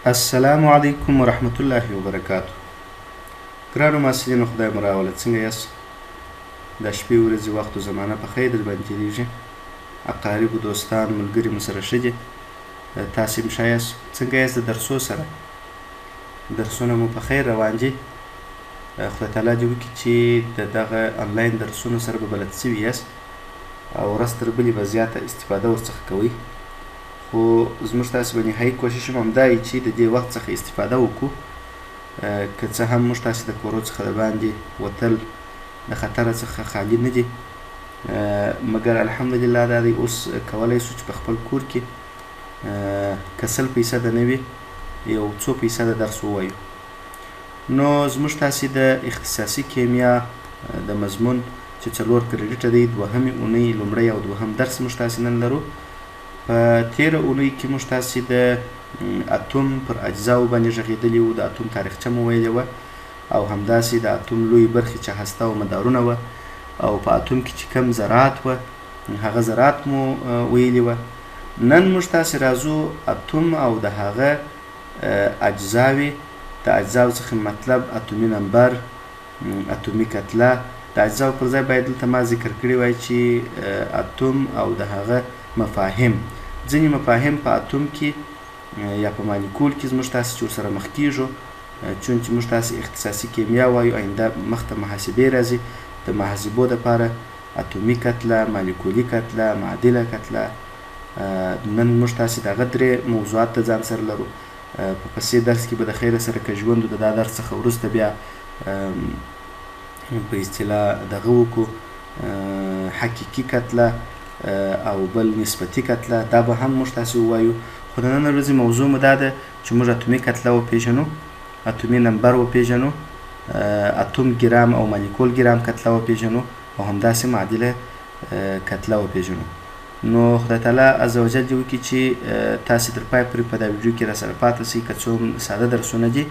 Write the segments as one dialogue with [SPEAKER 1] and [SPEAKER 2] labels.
[SPEAKER 1] السلام علیکم ورحمت الله وبرکاته ګرانو محصلینو خدای مو راوله څنګه یاست د شپې ورځې وخت او زمانه په خیر در باندې تېرېږي اقارب دوستان ملګري مو سره ښه دي تاسې هم ښه یاست څنګه یاست د درسو سره درسونه مو په خیر روان دي خدای تعالی دې وکړي چې د دغه انلاین درسونو سره به بلد سوي یاست او ورځ تر بلې به زیاته استفاده ورڅخه کوئ خو زموږ تاسې به نهایي کوشش هم همدا وي چې د دې وخت څخه استفاده وکړو. که څه هم موږ تاسې د کورو څخه د باندې وتل د خطره څخه خالي نه دي، مګر الحمدلله دا دی اوس کولی شو چې په خپل کور کې که سل فیصده نه وي یو څو فیصده درس ووایو. نو زموږ تاسې د اختصاصي کیمیا د مضمون چې څلور کریډیټه دی دوهمې اونۍ لومړی او دوهم درس موږ تاسې نن لرو. په تېره اونۍ کې موږ تاسې د اتوم پر اجزاوو باندې غږېدلي وو، د اتوم تاریخچه مو ویلې وه او همداسې د اتوم لویې برخې چې هسته او مدارونه وه او په اتوم کې چې کوم ذرات وه هغه ذرات مو ویلي وه. نن موږ تاسې راځو اتوم او د هغه اجزاوې، د اجزاو څخه مطلب اتومي نمبر، اتومي کتله، د اجزاو پر ځای باید دلته ما ذکر کړي وای چې اتوم او د هغه مفاهیم، ځینې مفاهیم په اتوم کې یا په مالیکول کې زموږ تاسې چې ورسره مخ کیږو، چون چې موږ تاسې اختصاصي کیمیا وایو، آینده مخته محاسبې راځي، د محاسبو دپاره اتومي کتله، مالیکولي کتله، معادله کتله، نن موږ تاسې دغه درې موضوعات د ځان سره لرو. په پسې درس کې به د خیره سره که ژوند د دا درس څخه وروسته بیا په اصطلاح دغه وکړو، حقیقي کتله او بل نسبتي کتله، دا به هم موږ تاسې ووایو. خو د نن ورځې موضوع مو دا ده چې موږ اتومي کتله وپېژنو، اتومي نمبر وپېژنو، اتوم ګرام او مالیکول ګرام کتله وپېژنو او همداسې معادله کتله وپېژنو. نو خدای تعالی عزوجل دې وکړي چې تاسې تر پای پورې په دا ویډیو کې راسره پاتې شئ. که څه هم ساده درسونه دي،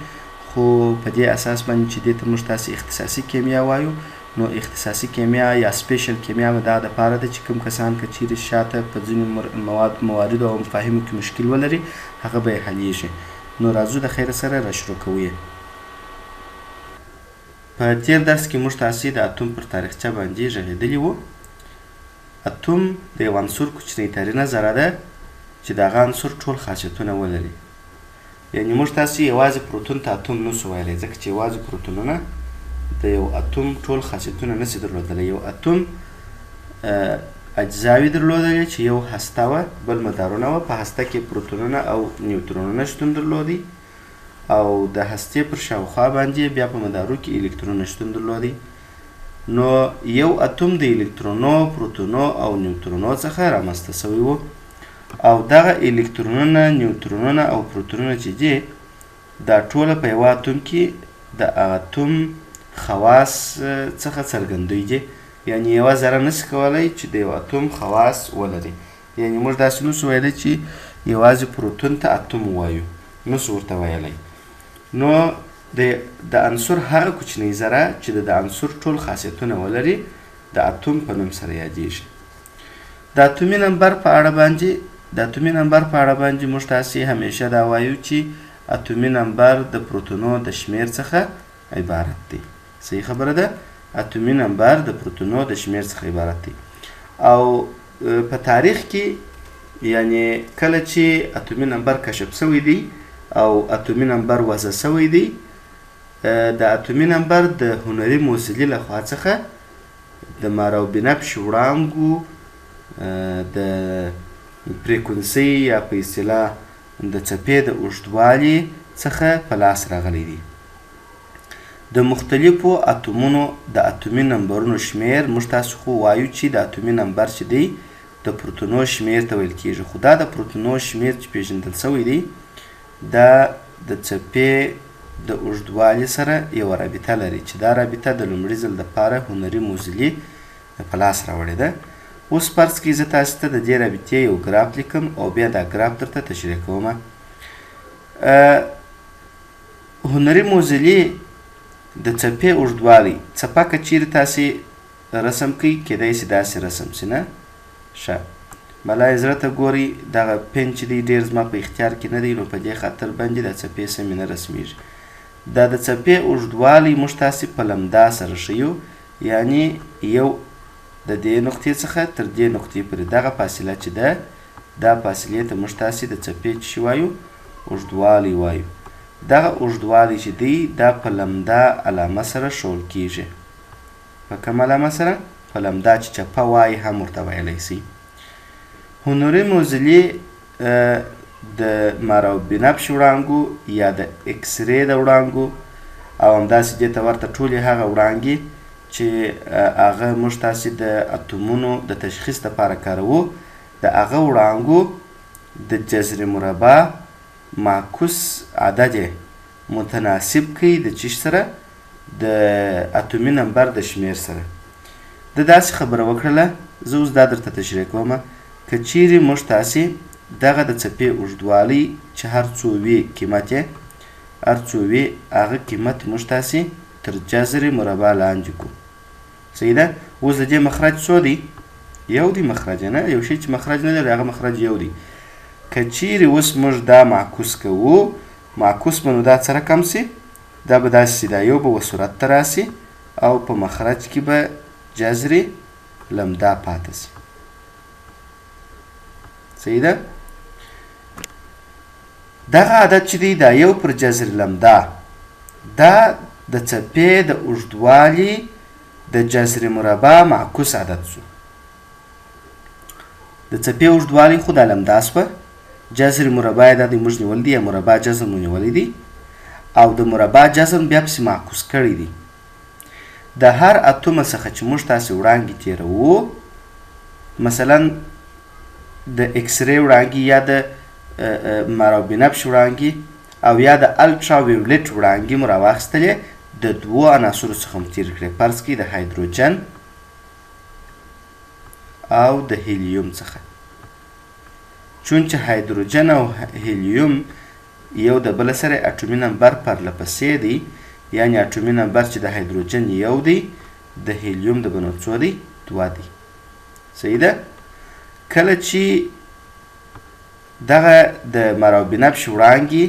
[SPEAKER 1] خو په دې اساس باندې چې دې ته موږ تاسې اختصاصي کیمیا وایو، نو اختصاصي کیمیا یا سپیشل کیمیا مو دا دپاره ده چې کوم کسان که چیرې شاته په ځینو مواد مواردو او مفاهیمو کې مشکل ولري هغه به یې حلیږي. نو راځو د خیره سره را شروع کوو یې. په تیر درس کې موږ تاسې د اتوم پر تاریخچه باندې غږېدلي وو. اتوم د یو عنصر کوچنۍ ترینه ذره ده چې د هغه عنصر ټول خاصیتونه ولري. یعنې موږ تاسې یوازې پروتون ته اتوم نه سو ویلی، ځکه چې یوازې پروتونونه د یو اتوم ټول خاصیتونه نه سي درلودلی. یو اتوم اجزاوې درلودلې چې یو هسته وه، بل مدارونه وه. په هسته کې پروتونونه او نیوترونونه شتون درلودی او د هستې پر شاوخوا باندې بیا په مدارو کې الکترونونه شتون درلودی. نو یو اتوم د الکترونو، پروتونو او نیوترونو څخه رامنځته شوی وو او دغه الکترونونه، نیوترونونه او پروتونونه چې دي دا ټوله په یوه اتوم کې د اتوم خواص څخه څرګندوی دي. یعنې یوه ذره نشي کولی چې د یو اتوم خواص ولري. یعنې موږ داسې نشو ویلی چې یوازې پروتون ته اتوم ووایو، نشو ورته ویلی. نو د عنصر هغه کوچنۍ ذره چې د عنصر ټول خاصیتونه ولري د اتوم په نوم سره یادیږي. د اتومي نمبر په اړه باندې د اتومي نمبر په اړه باندې موږ تاسې همیشه دا وایو چې اتومي نمبر د پروتونو د شمیر څخه عبارت دی. صحیح خبره ده، اتومي نمبر د پروتونو د شمیر څخه عبارت دی. او په تاریخ کې یعنې کله چې اتومي نمبر کشف شوی دی او اتومي نمبر وضع شوی دی، د اتومي نمبر د هنري موزلي له خوا څخه د ماراو بنفش وړانګو د فریکونسۍ یا په اصطلاح د څپې د اوږدوالي څخه په لاس راغلی دی. د مختلفو اتومونو د اتومي نمبرونو شمیر، موږ تاسو خو وایو چې د اتومي نمبر چې دی د پروتونو شمیر ته ویل کیږي، خو دا د پروتونو شمیر چې پیژندل شوی دی دا د څپې د اوږدوالي سره یوه رابطه لري چې دا رابطه د لومړي ځل دپاره هنري موزلي په لاس راوړې ده. اوس فرض کړئ زه تاسې ته د دې رابطې یو ګراف لیکم او بیا دا ګراف درته تشریح کوم. هنري موزلي د څپې اوږدوالی، څپه که چیرې تاسې رسم کړئ کیدای شي داسې رسم شي، نه ښه. بلا یې زړه ته ګورئ، دغه پن چې دی ډېر زما په اختیار کې نه دی، نو په دې خاطر باندې دا څپې سمې نه رسمیږي. دا د څپې اوږدوالی موږ تاسې په لمدا سره ښیو، یعنی یو د دې نقطې څخه تر دې نقطې پورې دغه فاصله چې ده، دا فاصلې ته موږ تاسې د څپې څه شي وایو؟ اوږدوالی وایو. دغه اوږدوالی چې دی دا په لمدا علامه سره ښوول کیږي. په کوم علامه سره؟ په لمدا چې چپه وایي هم ورته ویلی سي. هنري موزلي د ماراو بنفش وړانګو یا د اکسرې د وړانګو او همداسې دې ته ورته ټولې هغه وړانګې چې هغه موږ تاسې د اتومونو د تشخیص لپاره کاروو، د هغه وړانګو د جذر مربع معکوس عدد یې متناسب کوي د چیش سره؟ د اتومي نمبر د شمیر سره. ده داسې خبره وکړله، زه اوس دا درته تشریح کوم. که چیرې موږ تاسې دغه د څپې اوږدوالی چې هر څو وي قیمت یې هر څو وي، هغه قیمت موږ تاسې تر جذر مربع لاندې کو، صحیح ده؟ اوس د دې مخرج څو دی؟ یو دی مخرج، نه یو شی چې مخرج نه لري هغه مخرج یو دی. که چیرې اوس موږ دا معکوس کوو، معکوس به نو دا څه رقم سي؟ دا به داسې سي، دا یو به وصورت ته راسي او په مخرج کې به جذر لمدا پاته سي، صحیح ده؟ دغه عدد چې دی دا یو پر جذر لمدا، دا د څپې د اوږدوالي د جذر مربع معکوس عدد سو. د څپې اوږدوالی خو دا لمدا سوه، جذر مربع یې دا دی موږ نیولی دی، یا مربع جذر مو نیولی دی، او د مربع جذر بیا پسې معکوس کړی دی. د هر اتومه څخه چې موږ تاسې وړانګې تېروو، مثلا د اکسرې وړانګې یا د ماراو بنفش وړانګې او یا د الټرا ویولټ وړانګې مو راواخیستلې، د دوو عناصرو څخه مو تېرې کړې، فرض کړئ د هایدروجن او د هیلیوم څخه. چون چې هایدروجن او هیلیوم یو د بل سره اټومي نمبر پرله پسې دی، یعنی اټومي نمبر چې د هایدروجن یو دی، د هیلیوم د بنو څو دی؟ دوه دی، صحیح ده؟ کله چې دغه د ماراو بنفش وړانګې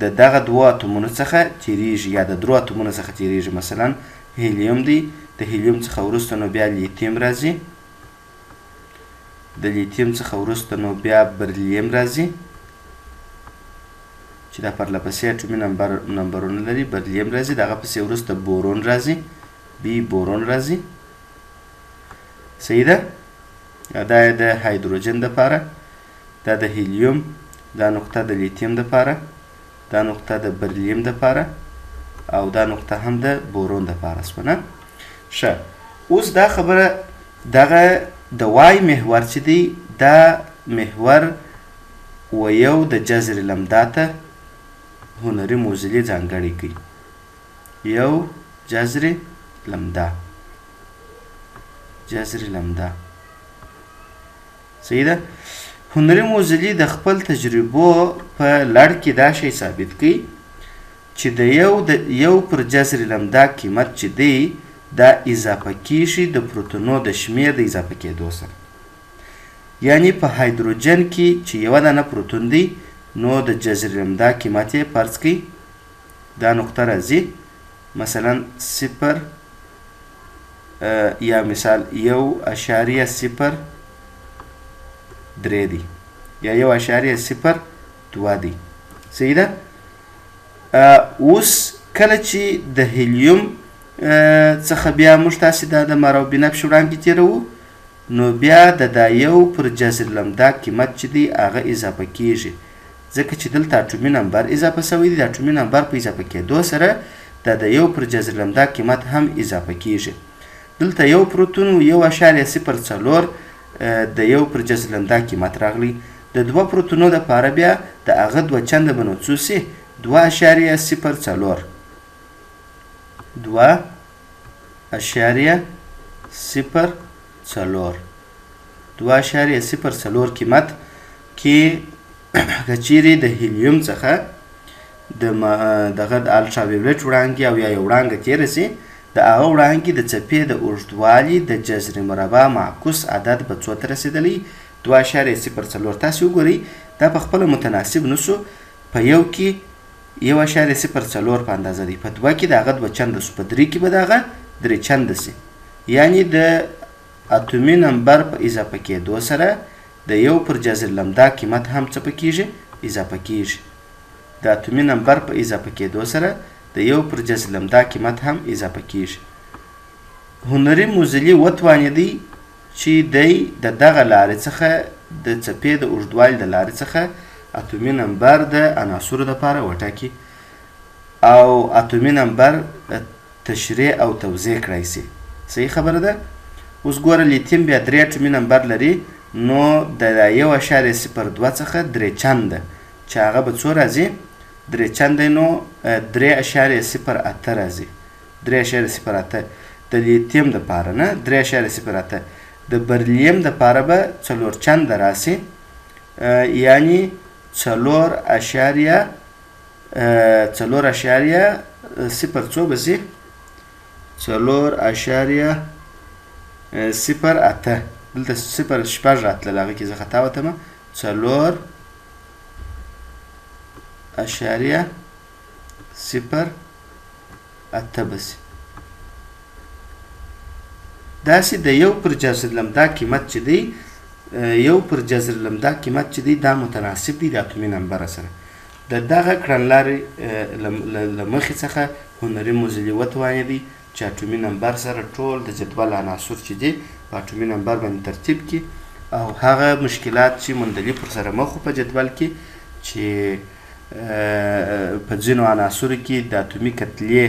[SPEAKER 1] د دغه دوو اتومونو څخه تیریږي یا د درو اتومونو څخه تیریږي، مثلا هیلیوم دی، د هیلیوم څخه وروسته نو بیا لیتیم راځي، د لیتیم څخه وروسته نو بیا برلیم راځي چې دا پرله پسې اټومي نمبرونه لري، برلیم راځي، د هغه پسې وروسته بورون راځي، بي بورون راځي، صحیح ده؟ دا د هایدروجن دپاره، دا د هیلیوم، دا نقطه د لیتیم دپاره، دا نقطه د برلیم دپاره او دا نقطه هم د بورون دپاره سوه، نه؟ ښه، اوس دا خبره دغه د وای محور چې دی، دا محور و یو د جذر لمدا ته هنري موزلي ځانګړی کوي، یو جذر لمدا، جذر لمدا، صحیح ده؟ هنري موزلي د خپل تجربو په لړ کې دا شی ثابت کوي چې د یو پر جذر لمدا قیمت چې دی دا اضافه کیږي د پروتونو د شمیر د اضافه کېدو سره. یعنی په هایدروجن کې چې یوه دانه پروتون دی، نو د جذر لمدا قیمت یې فرض کړئ دا نقطه راځي مثلا صفر، یا مثال 1.03 دی یا 1.02 دی، صحیح ده؟ اوس کله چې د هیلیوم څخه بیا موږ تاسې دا د ماراو بنفش وړانګې تېروو، نو بیا د دا یو پر جذر لمدا قیمت چې دی هغه اضافه کیږي، ځکه چې دلته اټومي نمبر اضافه شوی دی، د اټومي نمبر په اضافه کېدو سره دا د یو پر جذر لمدا قیمت هم اضافه کیږي. دلته یو پروتون و 1.04 د یو پر جذر لمدا قیمت راغلی، د دوه پروتونو دپاره بیا د هغه دوه چنده به نو څو سي؟ 2.04، 2.04، 2.04 قیمت کې که چیرې د هیلیوم څخه د دغه د الټرا ویولټ وړانګې او یا یو وړانګه تېره سي، د هغه وړانګې د څپې د اوږدوالي د جذر مربع معکوس عدد به څو ته رسېدلی؟ 2.04. تاسې وګورئ دا په خپله متناسب نه سو. په یو کې 1.04 په اندازه دی، په دوه کې د هغه دوه چنده سو، په درې کې به د هغه درې چنده سي. یعنی د اتومي نمبر په اضافه کېدو سره د یو پر جذر لمدا قیمت هم څه پکېږي؟ اضافه کېږي. د اتومي نمبر په اضافه کېدو سره د یو پر جذر لمدا قیمت هم اضافه کېږي. هنري موزلي وتوانېدی چې دی د دغه لارې څخه د څپې د اوږدوالي د لارې څخه اتومي نمبر د عناصرو دپاره وټاکي او اتومي نمبر تشریح او توضیح کړای سي. صحیح خبره ده. اوس ګوره لیتیم بیا درې اټومي نمبر لري، نو د 1.02 څخه درې چنده چې هغه به څو راځي؟ درې چنده، نو 3.08 راځي. 3.08 د لیتیم دپاره، نه 3.08. د برلیم دپاره به څلور چنده راسي، یعنی څلور اشاریه صفر څو به سي؟ 4.08. دلته صفر شپږ راتلل، هغه کې زه خطا وتمه. 4.08 به سي. داسې د یو پر جذر لمدا قیمت چې دی، یو پر جذر لمدا قیمت چې دی دا متناسب دی د اتومي نمبر سره. د دغه کړنلارې له مخې څخه هنري موزلي وتوانېدی چې اټومي نمبر سره ټول د جدول عناصر چې دي په اټومي نمبر باندې ترتیب کړي او هغه مشکلات چې مندلیف ورسره مخ و په جدول کې چې په ځینو عناصرو کې د اتومي کتلې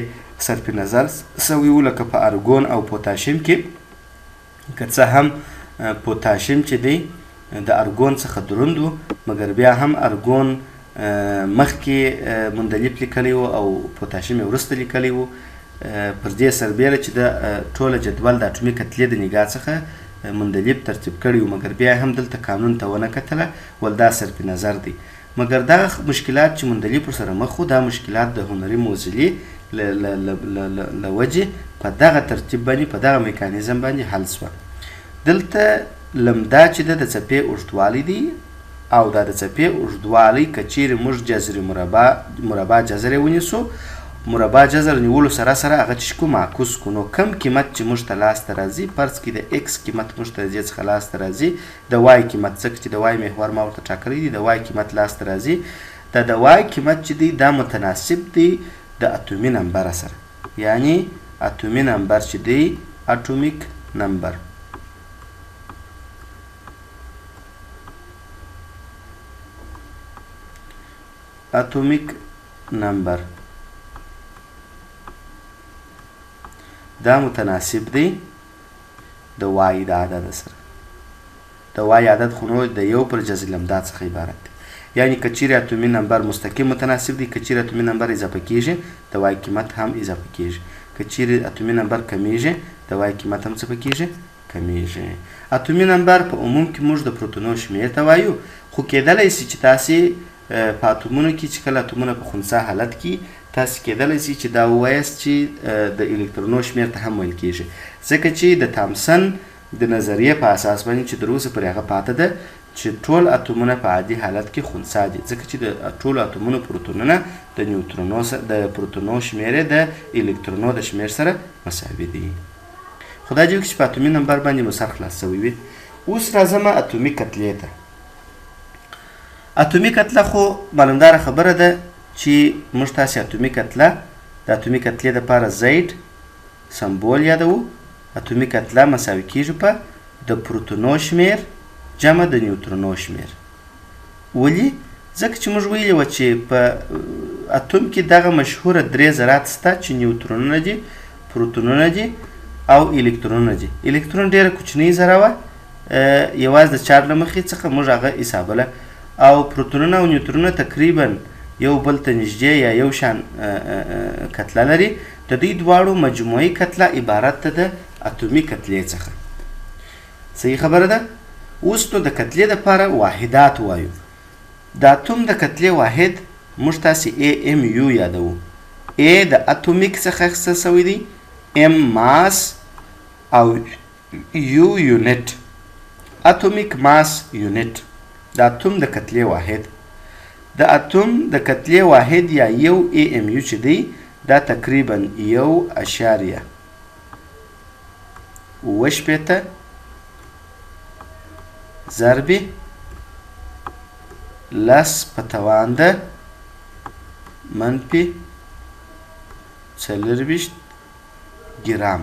[SPEAKER 1] صرف نظر سوی و، لکه په ارګون او پوتاشیم کې، که څه هم پوتاشیم چې دی د ارګون څخه دروند و، مګر بیا هم ارګون مخکې مندلیف لیکلی و او پوتاشیم یې وروسته لیکلی و. پر دې سربېره چې د ټوله جدول د اټومي کتلې د نګاه څخه مندلیف ترتیب کړی و، مګر بیا هم دلته قانون ته ونه کتله، ول دا صرف نظر دی. مګر دغه مشکلات چې مندلیف ورسره مخ و، دا مشکلات د هنري موزلي له وجې په دغه ترتیب باندې، په دغه میکانیزم باندې حل سوه. دلته لمدا چې ده د څپې اوږدوالی دی، او دا د څپې اوږدوالی که چیرې موږ جذر مربع جذر یې ونیسو، مربع جذر نیولو سره سره هغه چې کو معکوس کو، نو کم قیمت چې موږ ته لاسته راځي، فرض کړئ د ایکس قیمت موږ ته د دې څخه لاسته راځي، د وای قیمت، ځکه چې د وای محور ما ورته ټاکلی دی، د وای قیمت لاسته راځي. دا د وای قیمت چې دی دا متناسب دی د اتومي نمبر سره، یعنی اتومي نمبر چې دی اتومیک نمبر اتومیک نمبر دا متناسب دی د وای د عدد سره. د وای عدد خو نو د یو پر جذر لمدا څخه عبارت دی، یعنی که چیرې اتومي نمبر مستقیم متناسب دی، که چیرې اتومي نمبر اضافه کیږي د وای قیمت هم اضافه کیږي، که چیرې اتومي نمبر کمیږي د وای قیمت هم څه کیږي؟ کمیږي. اتومي نمبر په عموم کې موږ د پروتونو شمیر ته وایو، خو کیدلی سي چې تاسې په اتومونو کې چې کله اتومونه په خنثی حالت کې تاسې کیدلی سي چې دا ووایاست چې د الکترونو شمیر ته هم ویل کیږي، ځکه چې د تامسن د نظریې په اساس باندې چې تر اوسه پورې هغه پاته ده چې ټول اتومونه په عادي حالت کې خنثی دي، ځکه چې د ټولو اتومونو پروتونونه د نیوترونو سره، د پروتونو شمیر یې د الکترونو د شمیر سره مساوي دي. خدای دې وکړي چې په اتومي نمبر باندې مو سر خلاص سوی وي. اوس راځم اتومي کتلې ته. اتومي کتله خو معلومداره خبره ده چې موږ تاسې اتومي کتله د اتومي کتلې دپاره زید سمبول یادوو. اتومي کتله مساوي کیږي په د پروتونو شمیر جمع د نیوترونو شمیر. ولې؟ ځکه چې موږ ویلي وه چې په اتوم کې دغه مشهوره درې ذرات سته چې نیوترونونه دي، پروتونونه دي او الکترونونه دي. الکترون ډېره کوچنۍ ذره وه، یوازې د چارج له مخې څخه موږ هغه حسابله، او پروتونونه او نیوترونونه تقریبا یو بل ته نږدې یا یو شان کتله لري. د دوی دواړو مجموعي کتله عبارت ده د اتومي کتلې څخه. صحیح خبره ده. اوس نو د کتلې دپاره واحدات وایو. د اتوم د کتلې واحد موږ تاسې ای ام یو یادوو. ای د اتومیک څخه اخیستل سوی دی، ام ماس او یو یونټ. اتومیک ماس یونټ، د اتوم د کتلې واحد. د اتوم د کتلې واحد یا یو ای ام یو چې دی دا تقریبا 1.67 ضرب 10 په توان د منفي 24 ګرام.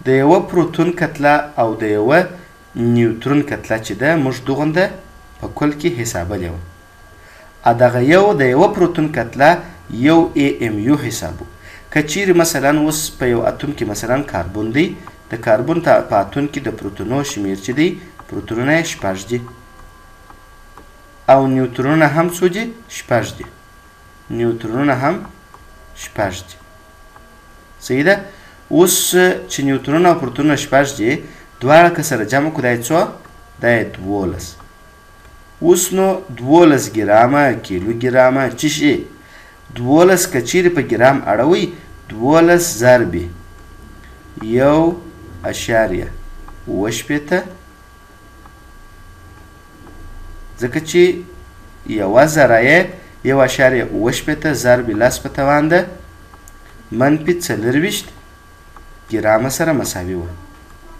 [SPEAKER 1] د یوه پروتون کتله او د یوه نیوترون کتله چې ده موږ دغونده په کل کې حسابلې وه. دغه یو د یوه پروتون کتله یو ای ام یو حسابو. که چیرې مثلا اوس په یو اتوم کې مثلا کاربن دی، د کاربن په اتوم کې د پروتونو شمیر چې دی پروتونونه یې 6 دي او نیوترونونه هم څو دي؟ 6 دي. نیوترونونه هم 6 دي. صحیح ده؟ اوس چې نیوترونه او پروتونونه 6 دي، دواړه که سره جمع کړو دا یې څو؟ دا یې 12. اوس نو 12 ګرامه کیلو ګرامه چې شي 12 که چیرې په ګرام اړوئ 12 ضرب 1.67، ځکه چې یوه ذره یې 1.67 ضرب 10 په توان ده منفي 24 ګرامه سره مساوي وه.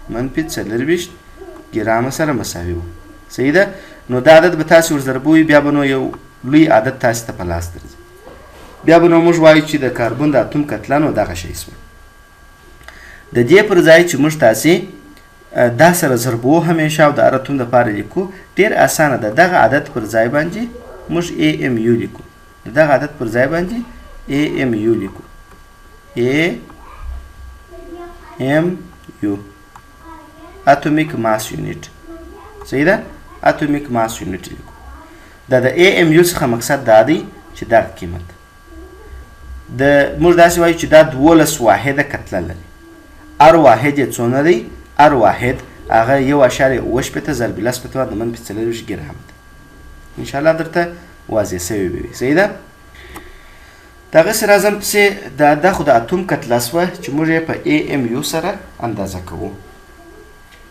[SPEAKER 1] منفي 24 ګرامه سره مساوي وه. صحیح ده؟ نو دا عدد به تاسې ورضربوئ، بیا به نو یو لوی عدد تاسې ته په لاس درځي. بیا به نو موږ وایو چې د کاربن د اتوم کتله نو دغه شی سوه. د دې پر ځای چې موږ تاسې دا سره ضربو همیشه او د هر اتوم دپاره لیکو، ډېر اسانه ده. دغه عدد پر ځای باندې موږ ای ام یو لیکو. د دغه عدد پر ځای باندې ای ام یو لیکو. ای ام یو، اتومیک ماس یونټ. صحیح ده؟ اتومیک ماس یونټ لیکو. دا د ای ام یو څخه مقصد دا دی چې دغه قیمت د موږ داسې وایو چې دا 12 واحده کتله لري. هر واحد یې څونه دی؟ هر واحد هغه 1.67 ضرب 10 په توان د منفي 24 ګرام دی. انشاءالله درته واضح سوی به وي. صحیح ده؟ دغسې راځم پسې. دا خو د اتوم کتله سوه چې موږ یې په ای ام یو سره اندازه کوو.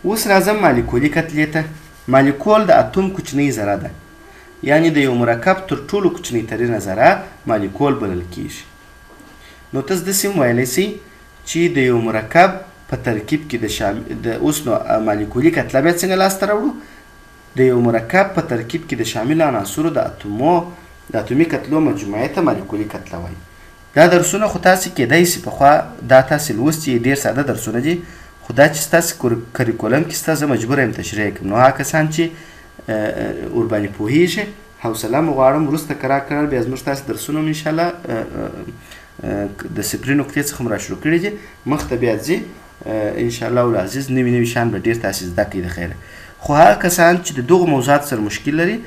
[SPEAKER 1] اوس راځم مالیکولي کتلې ته. مالیکول د اتوم کوچنۍ ذره ده، یعنې د یو مرکب تر ټولو کوچنۍ ترینه ذره مالیکول بلل کیږي. نو تاسو داسې هم ویلی سئ چې د یو مرکب په ترکیب کې د اوس نو مالیکولي کتله بیا څنګه لاسته راوړو؟ د یو مرکب په ترکیب کې د شاملو عناصرو د اتومي کتلو مجموعې ته مالیکولي کتله وایي. دا درسونه خو تاسې کیدای سي پخوا دا تاسې لوستي، ډېر ساده درسونه دي، خو دا چې ستاسې کریکولم کې سته زه مجبوره یم تشریح کړم. نو هغه کسان چې ورباندې پوهېږي حوصله مو غواړم وروسته کرار کرار بیا زموږ تاسې درسونه هم انشاءالله د صفري نقطې څخه مو را شروع کړي دي، مخته بیا ځي انشاءالله العزیز. نوي نوي شیان به ډېر تاسې زده کړئ د خیره. خو هغه کسان چې د دغو موضوعاتو سره مشکل لري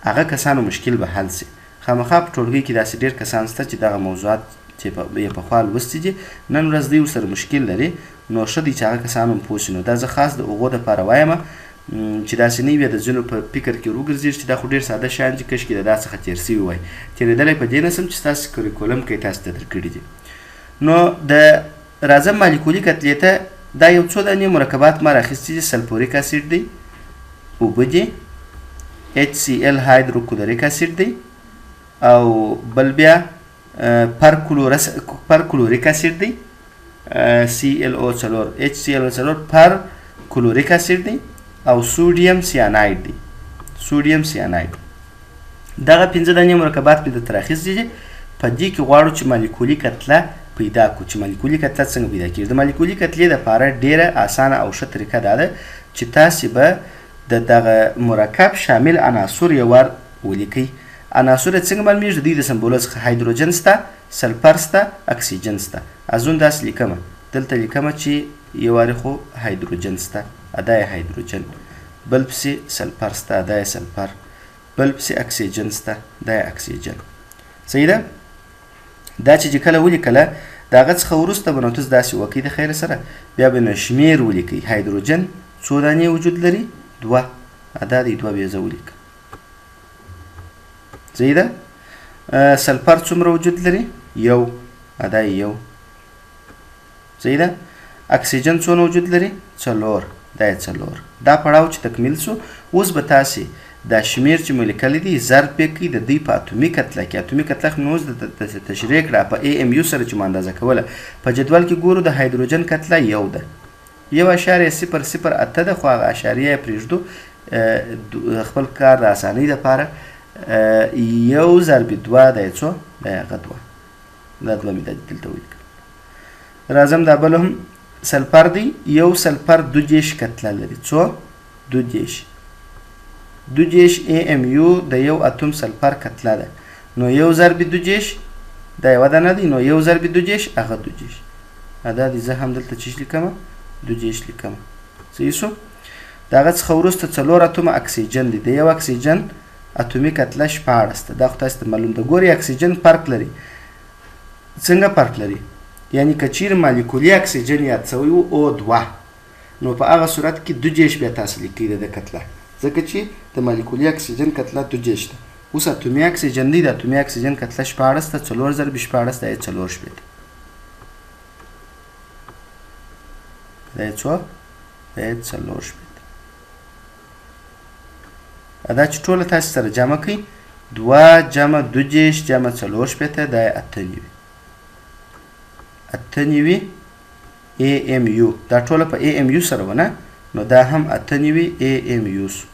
[SPEAKER 1] هغه کسانو مشکل به حل سي. خامخا په ټولګي کې داسې ډېر کسان شته چې دغه موضوعات چې یې پخوا لوستي دي نن ورځ دوی ورسره مشکل لري، نو ښه دی چې هغه کسان هم پوه سي. نو دا زه خاص د هغو دپاره وایم چې داسې نه وي د ځینو په فکر کې وروګرځېږي چې دا خو ډېر ساده شیان دي، کشکې د دا څخه تېر سوي وای. تېرېدلی په دې نه سم چې ستاسې کریکولم کې تاسې ته درکړي دي. نو د راځم مالیکولي کتلې ته. دا یو څو دانې مرکبات ما راخیستي دي. سلفوریک اسید دی، اوبه دي، HCl هایدروکلوریک اسید دی، او بل بیا پرکلوریک اسید دی، ClO4 HClO4 پرکلوریک اسید دی، او سوډیم سیاناید دی. سوډیم سیاناید. دغه 5 دانې مرکبات مې درته راخیستي دي. په دې کې غواړو چې مالیکولي کتله پیدا کړو. چې مالیکولي کتله څنګه پیدا کیږي؟ د مالیکولي کتلې دپاره ډېره اسانه او ښه طریقه دا ده چې تاسې به د دغه مرکب شامل عناصر یو وار ولیکئ. عناصر یې څنګه معلومیږي؟ د دوی د سمبولو څخه هایدروجن سته، سلفر سته، اکسیجن سته. ازون داسې لیکمه، دلته لیکمه چې یو وارې خو هایدروجن سته، ادا یې هایدروجن، بل پسې سلفر سته، ادا یې سلفر، بل پسې اکسیجن سته، دا یې اکسیجن. صحیح ده؟ دا چې کله ولیکله د هغه څخه وروسته به نو تاسو داسې وکئ د خیره سره، بیا به نو شمېر ولیکئ. هایدروجن څو دانې وجود لري؟ 2. دا دی 2 بیا زه ولیکم. صحیح ده؟ سلفر څومره وجود لري؟ 1. دا یې 1. صحیح ده؟ اکسیجن څونه وجود لري؟ څلور. دا یې څلور. دا پړاو چې تکمیل سو، اوس به تاسې دا شمېر چې مو لیکلی دی ضرب یې کړئ د دوی په اتومي کتله کې. اتومي کتله خو مې اوس تشریح کړه په ای ام یو سره چې مو اندازه کوله. په جدول کې ګورو د هایدروجن کتله یو ده، 1.008 ده، خو هغه اشاریه یې پرېږدو خپل کار د اسانۍ دپاره. یو ضرب دوه دا یې څو؟ دا یې هغه دوه، دا دوه مې دلته ولیکل. راځم دا بل هم سلفر دی، یو سلفر 32 کتله لري. څو؟ 32. 32 ای ام یو د یو اتوم سلفر کتله ده. نو یو ضرب 32 دا یوه دانه دی، نو یو ضرب 32 هغه 32. دا دی زه هم دلته چیش لیکمه؟ 32 لیکمه. صحیح سو؟ د هغه څخه وروسته څلور اتومه اکسیجن دی، د یو اکسیجن اتومي کتله 16 ده. دا خو تاسو ته معلوم ده. ګورئ اکسیجن فرق لري. څنګه فرق لري؟ یعنی که چیرې مالیکولي اکسیجن یاد سوی و او دوه، نو په هغه صورت کې 32 بیا تاسو لیکئ د ده کتله، ځکه چې د مالیکولي اکسیجن کتله 32 ده. اوس اتومي اکسیجن دی، د اتومي اکسیجن کتله 16 ده، څلور ضرب 16 دا یې 64، دا یې څو؟ دا یې 64. دا چې ټوله تاسې سره جمع کړئ، دوه جمع 32 جمع 64 دا یې 98، 98 ای ام یو. دا ټوله په ای ام یو سره وه نه، نو دا هم 98 ای ام یو سو،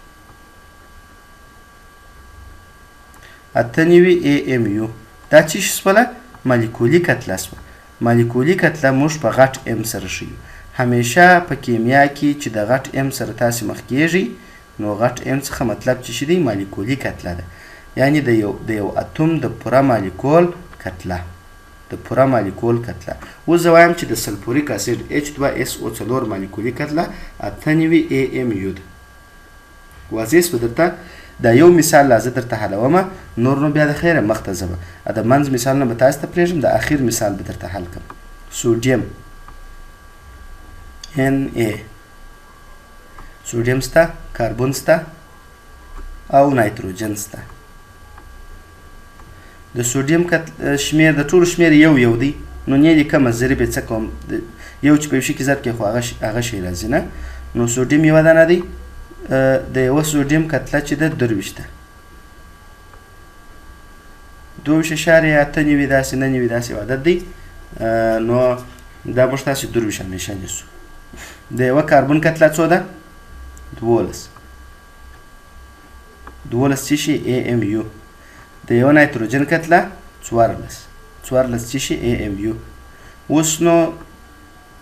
[SPEAKER 1] 98 ای ام یو. دا څه شي سوله؟ مالیکولي کتله سوه. مالیکولي کتله موږ په غټ ام سره ښیو. همیشه په کیمیا کې چې د غټ ام سره تاسې مخ کیږئ، نو غټ ام څخه مطلب چې شي دی؟ مالیکولي کتله ده، یعنی د یو اتوم د پوره مالیکول کتله، د پوره مالیکول کتله. اوس زه وایم چې د سلفوریک اسید H2SO4 مالیکولي کتله 98 ای ام یو ده. واضح سوه درته؟ دا یو مثال لا زه درته حلومه، نور نو بیا د خیره مخته ځمه. د منځ مثالونه به تاسو ته پرېږدم، د اخر مثال به درته حل کړم. سوډیم Na، سوډیم سته، کاربن سته او نایتروجن سته. د سوډیم شمېر د ټولو شمېر یو یو دی، نو نه لیکمه ضریب یې څه کوم، یو چې په یو شي کې ضرب کوي خو هغه شی راځي نه. نو سوډیم یوه دانه دی، د یوه سوډیم کتله چې ده 23 ده، 22.98 داسې نه نوي داسې یو عدد دی. نو دا موږ تاسې 23 همیشه نیسو. د یوه کاربن کتله څو ده؟ 12، 12 څه شي؟ ای ام یو. د یوه نایتروجن کتله 14، 14 څه شي؟ ای ام یو. اوس نو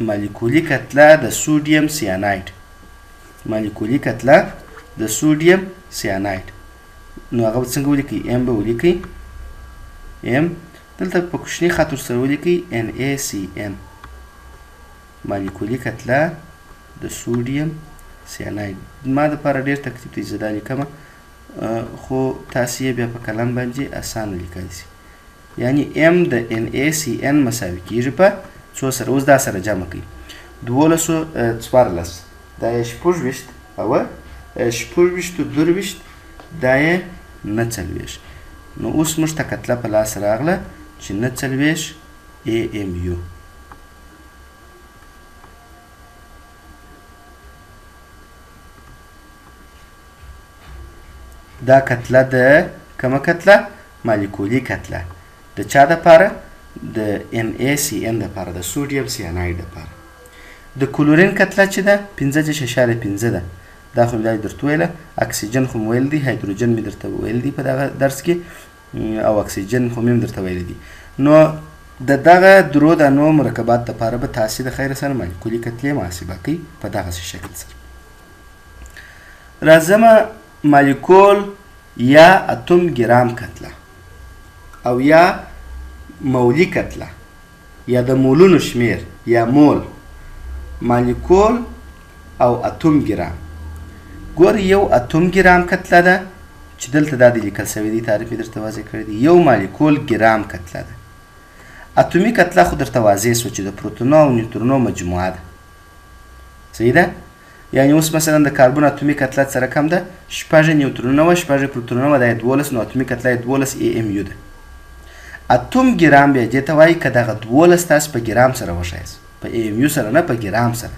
[SPEAKER 1] مالیکولي کتله د سوډیم سیاناید، مالیکولي کتله د سوډیم سیاناید، نو هغه به څنګه ولیکئ؟ ام به ولیکئ، ام دلته په کوچني خط ورسره ولیکئ NaCN، مالیکولي کتله د سوډیم سیاناید. ما دپاره ډېر تکلیف دی زه دا لیکمه، خو تاسې یې بیا په قلم باندې اسانه لیکلی شئ. یعنی ام د NaCN مساوي کېږي په څو سره؟ اوس دا سره جمع کړئ، دولسو 14، دا یې 26 او 26 23 دا یې 49. نو اوس موږ ته کتله په لاس راغله چې 49 ای ام یو. دا کتله د کومه کتله؟ مالیکولي کتله. د چا دپاره؟ د NaCN دپاره، د سوډیم سیاناید دپاره. د کلورین کتله چې ده 15.5 ده، دا خو مې دا درته وویله. اکسیجن خو مې ویل دی، هایدروجن مې درته ویل دی په دغه درس کې، او اکسیجن خو مې هم درته ویلی دی. نو د دغه درو دانو مرکبات دپاره به تاسې د خیره سره مالیکولي کتلې محاسبه کوئ په دغسې شکل سره. راځمه مالیکول یا اتوم ګرام کتله او یا مولي کتله یا د مولونو شمېر یا مول، مالیکول او اتوم ګرام. ګورئ یو اتوم ګرام کتله ده چې دلته دا دی لیکل شوی دی، تعریف مې درته واضح کړی دی. یو مالیکول ګرام کتله ده. اتومي کتله خو درته واضح سوه چې د پروتونو او نیوترونو مجموعه ده، صحیح ده؟ یعنی اوس مثلا د کاربن اتومي کتله څه رقم ده؟ شپږ نیوترونه وه، شپږ پروتونونه وه، دا یې 12، نو اتومي کتله یې 12 ای ام یو ده. اتوم ګرام بیا دې ته وایي که دغه 12 تاسو په ګرام سره وښیاست. په ای ام یو سره نه، په ګرام سره.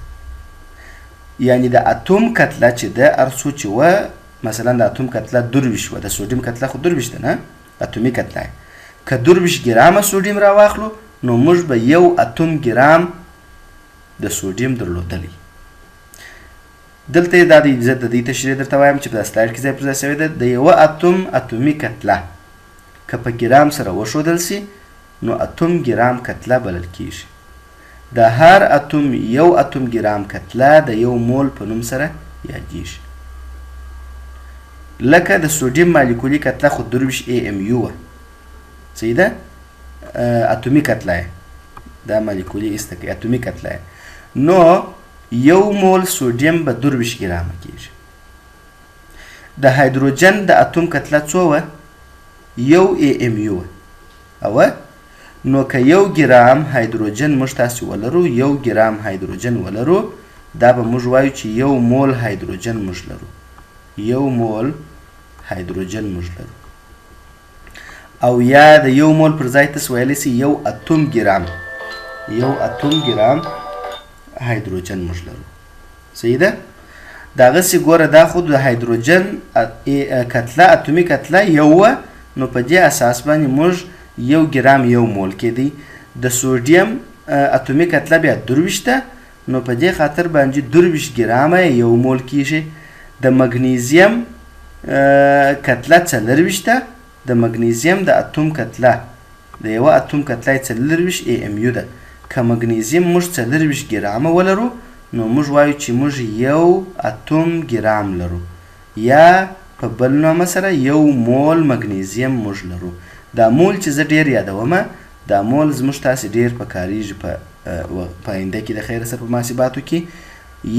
[SPEAKER 1] یعنی د اتوم کتله چې ده هر څو چې وه، مثلا د اتوم کتله 23 وه، د سوډیم کتله خو 23 ده نه، اتومي کتله. که 23 ګرامه سوډیم راواخلو نو موږ به یو اتوم ګرام د سوډیم درلودلی. دلته یې دا دی، زه د دې تشریح درته وایم چې په دا سلایډ کې ځای پر ځای شوې ده. د یوه اتوم اتومي کتله که په ګرام سره وښودل سي نو اتوم ګرام کتله بلل کیږي. د هر اتوم یو اتوم ګرام کتله د یو مول په نوم سره یادیږي. لکه د سوډیم مالیکولي کتله خو 23 ای ام یو وه، صحیح ده، اتومي کتله یې دا مالیکولي ایسته کوي، اتومي کتله یې. نو یو مول سوډیم به 23 ګرامه کیږي. د هایدروجن د اتوم کتله څو وه؟ یو ای ام یو وه. او نو که یو ګرام هایدروجن موږ تاسې ولرو، یو ګرام هایدروجن ولرو، دا به موږ وایو چې یو مول هایدروجن موږ لرو، یو مول هایدروجن موږ لرو. او یا د یو مول پر ځای تاسو ویلی سئ یو اتوم ګرام، یو اتوم ګرام هایدروجن موږ لرو. صحیح ده؟ دغسې ګوره دا خو د هایدروجن کتله، اتومي کتله یو وه، نو په دې اساس باندې موږ یو ګرام یو مول کېدی. د سوډیم اتومي کتله بیا 23 ده، نو په دې خاطر باندې 23 ګرامه یو مول کیږي. د مګنیزیم کتله 24 ده، د مګنیزیم د اتوم کتله، د یوه اتوم کتله یې 24 ای ام یو ده. که مګنیزیم موږ 24 ګرامه ولرو نو موږ وایو چې موږ یو اتوم ګرام لرو، یا په بل نامه سره یو مول مګنیزیم موږ لرو. دا مول چې زه ډېر یادومه، دا مول زموږ تاسې ډېر په کارېږي په آینده کې د خیره سره په محاسباتو کې.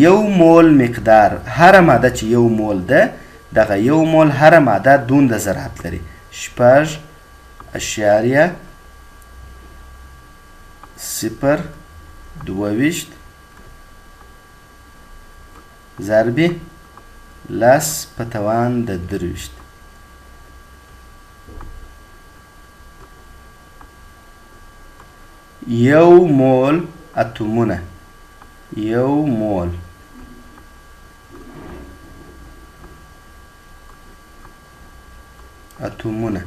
[SPEAKER 1] یو مول مقدار هره ماده چې یو مول ده، دغه یو مول هره ماده دونده ذرات لري، 6.022 ضرب 10 په توان د 23. یو مول اتومونه، یو مول اتومونه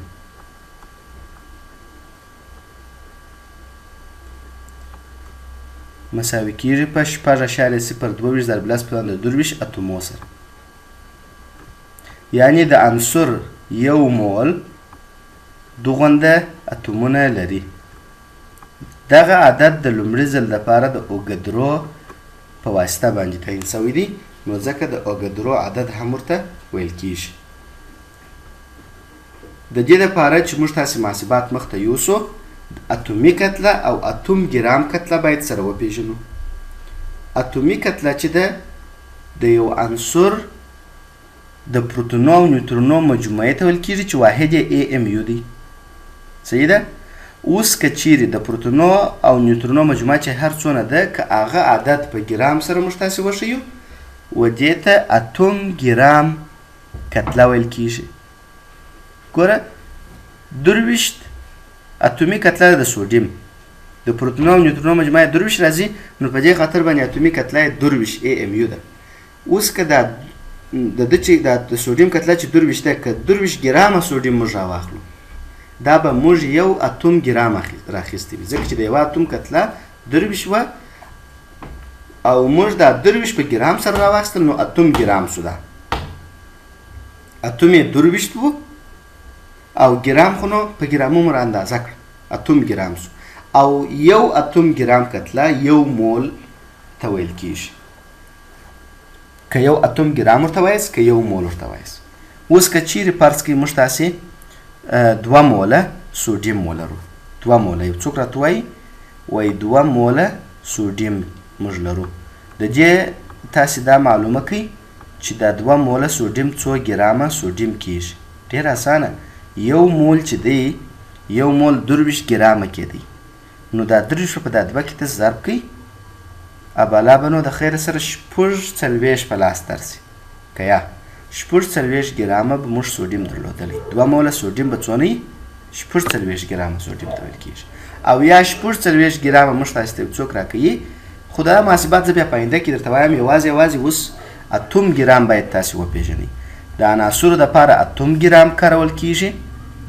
[SPEAKER 1] مساوي کیږي په 6.022 ضرب 10 په توان د 23 اتومو سره. یعنی د عنصر یو مول دغونده اتومونه لري. دغه عدد د لومړي ځل لپاره د اوګدرو په واسطه باندې تعین شوی دی، نو ځکه د اوګدرو عدد هم ورته ویل کیږي. د دې لپاره چې موږ تاسې محاسبات مخته یوسو، اتومي کتله او اتوم ګرام کتله باید سره وپیژنو. اتومي کتله چې ده د یو عنصر د پروتونو او نیوترونو مجموعې ته ویل کیږي چې واحد یې ای ام یو دی. صحیح ده؟ اوس که چیرې د پروتونو او نیوترونو مجموعه چې هر څونه ده، که هغه عدد په ګرام سره موږ تاسې وښیو، و دې ته اتوم ګرام کتله ویل کیږي. ګوره 23 اتومي کتله ده د سوډیم، د پروتونو او نیوترونو مجموعه یې 23 راځي، نو په دې خاطر باندې اتومي کتله یې 23 ای ام یو ده. اوس که دا د ده چې د سوډیم کتله چې 23 ده، که 23 ګرامه سوډیم موږ راواخلو، دا به موږ یو اتوم ګرام راخیستی وي، ځکه چې د یوه اتوم کتله 23 وه او موږ دا 23 په ګرام سره راواخیستل، نو اتوم ګرام سو. دا اتوم یې 23 و او ګرام خو نو په ګرامو مو را اندازه کړ، اتوم ګرام سو. او یو اتوم ګرام کتله یو مول ته ویل کیږي. که یو اتوم ګرام ورته وایاست، که یو مول ورته وایاست. اوس که چیرې فرض کړئ موږ تاسې 2 موله سوډیم ولرو، 2 موله، یو څوک راته وایي، وایي 2 موله سوډیم موږ لرو. د دې تاسې دا معلومه کړئ چې دا 2 موله سوډیم څو ګرامه سوډیم کیږي. ډېر اسانه، یو مول چې دی، یو مول 23 ګرامه کېدی، نو دا 23 په دا 2 کې تاسې ضرب کړئ، ابالا به نو د خیره سره 46 په لاس درسي، که یا 46 ګرامه به موږ سوډیم درلودلی. 2 موله سوډیم به څونه وي؟ 46 ګرامه سوډیم ته ویل کیږي. او یا 46 ګرامه موږ تاسې ته یو څوک راکوي خو دا محاسبات زه بیا په آینده کې درته وایم. یوازې یوازې اوس اتوم ګرام باید تاسې وپېژنئ. د عناصرو دپاره اتوم ګرام کارول کیږي،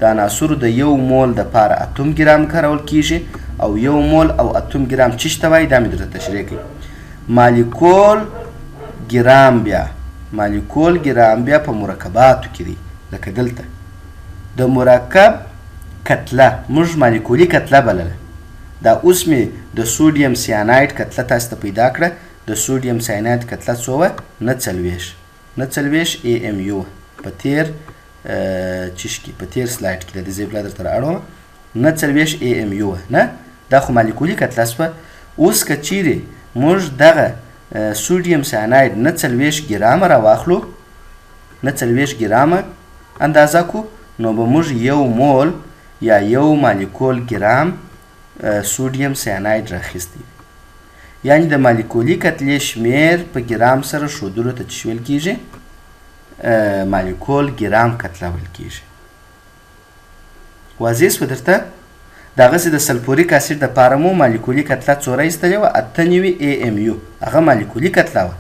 [SPEAKER 1] د عناصرو د یو مول دپاره اتوم ګرام کارول کیږي، او یو مول او اتوم ګرام چیش ته وایي دا مې درته تشریح کړي. مالیکول ګرام بیا، مالیکول ګرام بیا په مرکباتو کې دی. لکه دلته د مرکب کتله موږ مالیکولي کتله بلله. دا اوس مې د سوډیم سیاناید کتله تاسو ته پیدا کړه. د سوډیم سیاناید کتله څو وه؟ نه څلوېښت، نه څلوېښت ای ام یو په تېر چیش کې، په تېر سلایډ کې د دې ځای بیا درته رااړوم. نه څلوېښت ای ام یو وه، نه دا خو مالیکولي کتله سوه. اوس که چیرې موږ دغه سوډیم سیاناید نه څلوېښت ګرامه راواخلو، نه څلوېښت ګرامه اندازه کو، نو به موږ یو مول یا یو مالیکول ګرام سوډیم سیاناید راخیستی. یعنی د مالیکولي کتلې شمېر په ګرام سره ښودلو ته څه ویل کیږي؟ مالیکول ګرام کتله ویل کیږي. واضح سوه درته؟ دغسې د سلفوریک اسید دپاره مو مالیکولي کتله څو راایستلې وه؟ 98 ای ام یو، هغه مالیکولي کتله وه.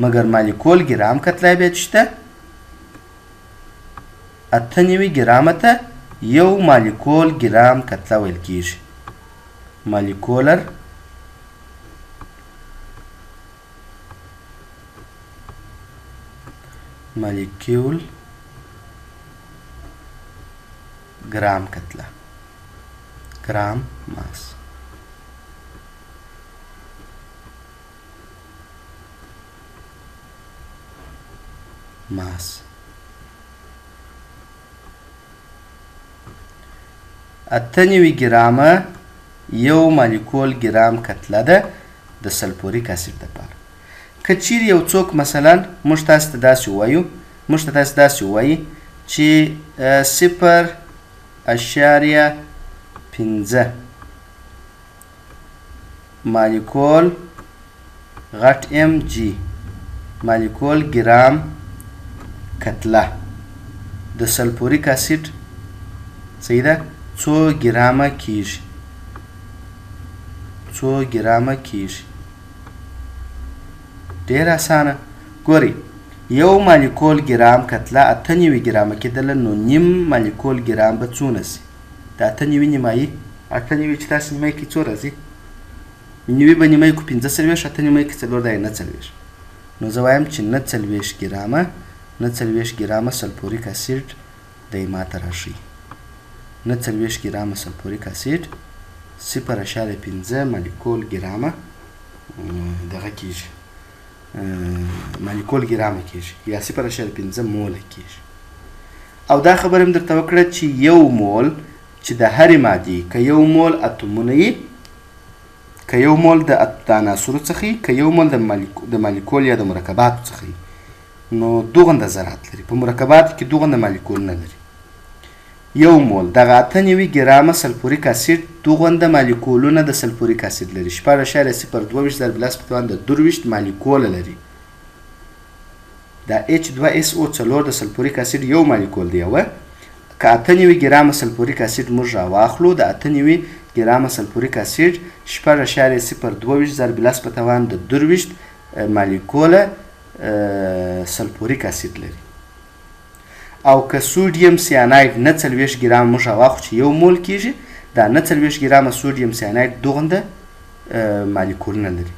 [SPEAKER 1] مګر مالیکول ګرام کتله بیا څه ده؟ 98 ګرامه ته یو مالیکول ګرام کتله ویل کیږي. مالیکولر مالیکول ګرام کتله، ګرام ماس. ماس 98 ګرامه یو مالیکول ګرام کتله ده د سلفوریک اسید دپاره. که چیرې یو څوک مثلا موږ تاسو ته داسې ووایو، موږ ته تاسو داسې ووایي چې 0.5 مالیکول غټ ام جی مالیکول ګرام کتله د سلفوریک اسید، صحیح ده، څو ګرامه کیږي؟ څو ګرامه کیږي؟ ډېر اسانه. ګورئ یو مالیکول ګرام کتله 98 ګرامه کېدله، نو نیم مالیکول ګرام به څونه سي؟ د 98 نیمایي، 98 چې تاسو نیمایي کې څو راځي؟ نوي به نیمایي کو 45، اته نیمایي کې څلور دی نه څلوېښت. نو زه وایم چې نه څلوېښت ګرامه، نه څلوېښت ګرامه سلفوریک اسید دی ماته راښیي. نه څلوېښت ګرامه سلفوریک اسید 0.5 مالیکول ګرامه دغه کیږي، مالیکول ګرامه کیږي یا 0.5 موله کیږي. او دا خبره هم درته وکړه چې یو مول چې د هرې مادې که یو مول اتومونه یي، که یو مول د عناصرو څخه یي، که یو مول د مالیکول یا د مرکباتو څخه یي، نو دوغنده ذرات لري. په مرکباتو کې دوغنده مالیکولونه لري. یو مول دغه 98 ګرامه سلفوریک اسید دوغنده مالیکولونه د سلفوریک اسید لري. 6.022 ضرب لس په توان د 23 مالیکوله لري. دا H2SO4 د سلفوریک اسید یو مالیکول دی. یوه که 98 ګرامه سلفوریک اسید موږ راواخلو، د 98 ګرامه سلفوریک اسید 6.022 ضرب لس په توان د 23 مالیکوله سلفوریک اسید لري. او که سوډیم سیاناید نه څلوېښت ګرام موږ راواخلو چې یو مول کیږي، دا نه څلوېښت ګرامه سوډیم سیاناید دوغنده مالیکولونه لري.